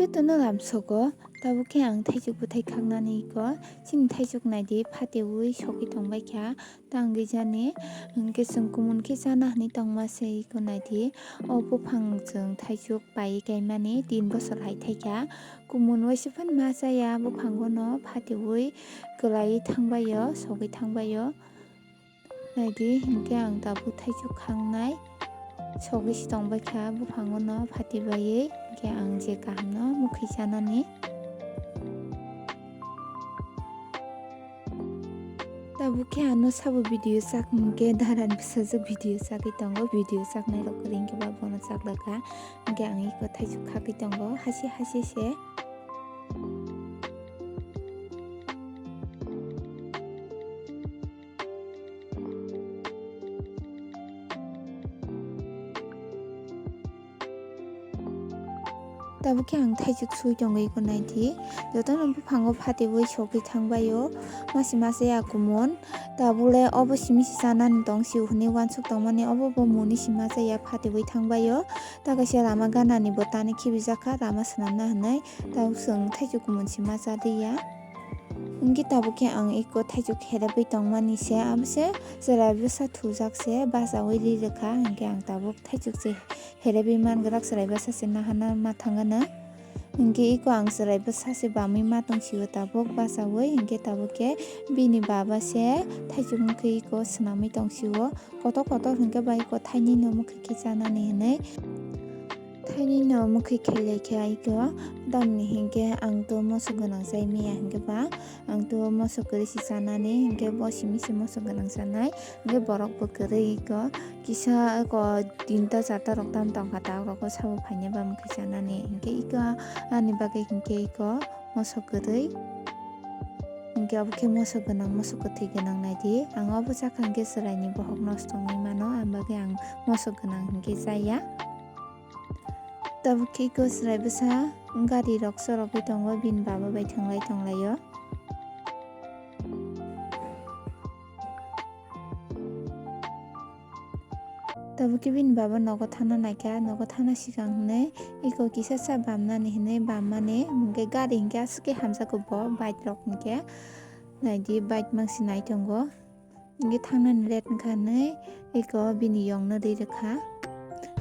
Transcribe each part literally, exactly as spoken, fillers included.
Jotono lamsogo, tabuk khe ang thaichuk bwthai khaknani iko, chini thaichuk naidi phatiwi sogwi tongbaikha, tangwi jani, hwnkhe chwng kumun khe chana hwnwi tongma se iko naidi, o buphang chwng thaichuk paiwi kaimani tin bosor hai thaikha, kumun waisa phano ma chaya, buphangono phatiwi kwlaiwi thangbaio, sogwi thangbaio. Naidi, hinkhe ang tabuk thaichuk khangnai sogwi se tongbaikha buphangono phati baiwi, hinkhe ang je kahamno mukhwi chanani. Tabuk khe ano sabo video chak hinkhe daran bwsajwk video chagwi tongo, video chaknai rok kwrwi hinkhe ba bono chaklakha, hinkhe ang iko thaichuk khagwi tongo hasi hasi se. Tabuk khe ang thaichuk sui tongwi iko naidi, jotono buphango phatiwi sogwi thangbaio, masi masi ya kumun, tabuk le obo simi se chanani tong sio hwnwi uansuk tongmani, obo bo muni sima chaya phatiwi thangbaio, ta kaisa lama ganani bo tani khibijakha lama swnamna hwnwi, tabuk chwng thaichuk kumun sima chadiya. Hwnkhe tabuk khe ang iko thaichuk herebwi tongmani se, abo se chwrai bwsa thujak se bachaui ri rwkha, hwnkhe ang tabuk thaichuk se herebwi mangwrak chwrai bwsa se nahana ma thangana. Hwnkhe iko ang chwrai bwsa se bamwi ma tongsio tabuk bachaui, hwnkhe tabuk khe bini baba se thaichuk wngkhe iko swnamwi tongsio. Kotor kotor hwnkhe ba iko thainwi no mukhwi khe chanani hwnwi. Thainwi no mukhwi khe laikha iko, tamni hinkhe ang to moso gwnang chai maya hinkhe ba, ang to moso kwrwi se chanani hinkhe bo simi se moso gwnang chanai, hinkhe borok bo kwrwi iko, kisa iko tinta charta rok tam tongkha, ta rok o sabo phaina ba mukhwi chanani hinkhe iko ani bagwi hinkhe iko moso kwrwi. Hinkhe obo khe moso gwnang, moso kwthwi gwnang naidi. Ang obo chakha hinkhe chwraini bohok nosto wngwi mano, ang bagwi ang moso gwnang hinkhe chaya. Tabuk khe iko chwrai bwsa gari rok chorogwi tongo, bini baba bai thwnglai tonglaio. Tabuk khe bini baba nogo thangna naikha, nogo thangna swkang hwnwi iko kisa cha bamnani hwnwi bammani, hinkhe gari hinkhe aswk khe hamjakgo bo bike rok hinkhe, naidi bike mangsi nai tongo, hinkhe thangnani late wngkha hwnwi iko bini yongno rwi rwkha.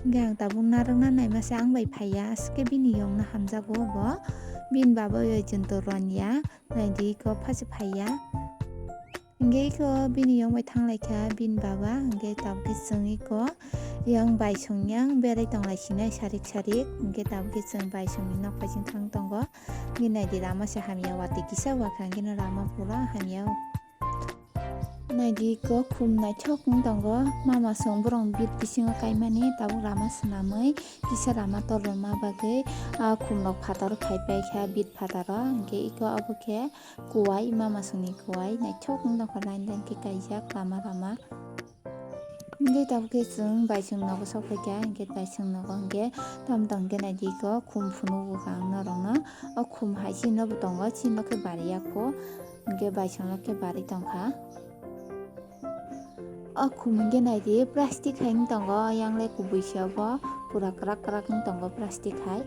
Hinkhe ang tabuk narwkna naima se ang bai phaiya, aswk khe bini yongno hamjago bo, bini baba bai chwng to rwnya, naidi iko phasi phaiya. Hinkhe iko bini yong bai thanglaikha bini baba, hinkhe tabuk khe chwng iko yang baisong yang berai tonglaisinai sarik sarik, hinkhe tabuk khe chwng baisongni nok bai chwng thang tongo. Hinkhe naidi lama se hamya, watwi kisa wakha, hinkhe no lama pura hamya. Naidi iko khum naithok wng tongo, mama song borok bit bisingo kaimani, tabuk lama swnamwi kisa lama torma bagwi, ah, khum rok phataro phaipaikha bit phataro, hinkhe iko obo khe kuwai, mama songni kuwai naithok wng tongkha, line line khe kaijak lama lama. Hinkhe tabuk khe chwng baisong nogo sokphaikha, hinkhe baisong nogo hinkhe tamo tong khe naidi iko khum phunugo ang norokno. O khum hai chini no bo tongo, chini no khe bariya kho, hinkhe baisong no khe barwi tongkha. O khum hinkhe naidi plastic hai wng tongo, yang le kubui se obo pura kwrak kwrak wng tongo plastic hai.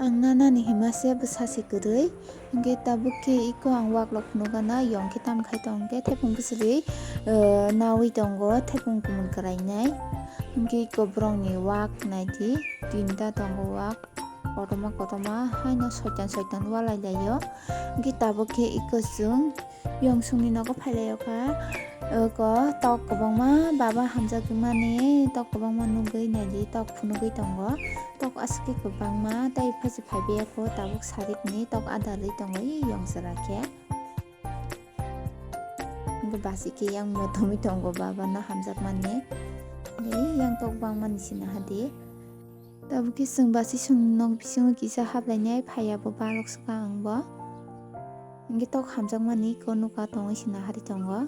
Ang nanani hima se bwsa se kwrwi, hinkhe tabuk khe iko ang waklok phunukgana yong khe tamo khai tong khe thaiphung bwswrwi, eh, nawi tongo, thaiphung kumun kwrainai. Hinkhe iko borokni wak naidi, tinta tongo wak, kotorma kotorma haino soitan soitan walai laio. Hinkhe tabuk khe iko chwng yong songni nogo phailaio kha. Oko tok kwbangma baba hamjagwi mani, tok kwbangma nugwi naidi, tok phunugwi tongo. Tok aswk khe kwbangma, tei phasi phaibai kho, tabuk sarikni tok ada rwi tongo, i yong sora khe. Bo basi khe yang motomwi tongo baba no hamjakmani. Tei yang tok bangmani sina hadi. Tabuk khe chwng basi chwng nok bisingo kisa hablainai phaiya bo balok swkang ang bo. Hinkhe tok hamjakmani iko nukha tongwi sina hari tongo.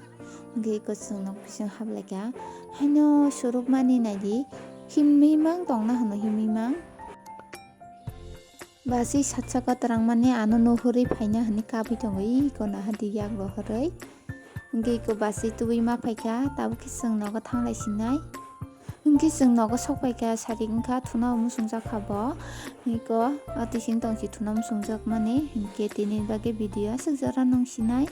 Hinkhe iko chwng nok bising hablaikha. Haino surukmani naidi himwi mang tongna hwno himwi mang. Basi satsa katarang mani ano nuhurwi phaina hwnwi kabwi tongo, iko naha di yak rohorwi. Hinkhe iko basi tubui ma phaikha, tabuk khe chwng nogo thanglai sinai. Hwnkhe chwng nogo sokphaikha, sari wngkha, thuna musungjak kha bo. Hwnkhe o tising tongsi thuna musungjak mani, hwnkhe tini bagwi video aswk jora nung sinai.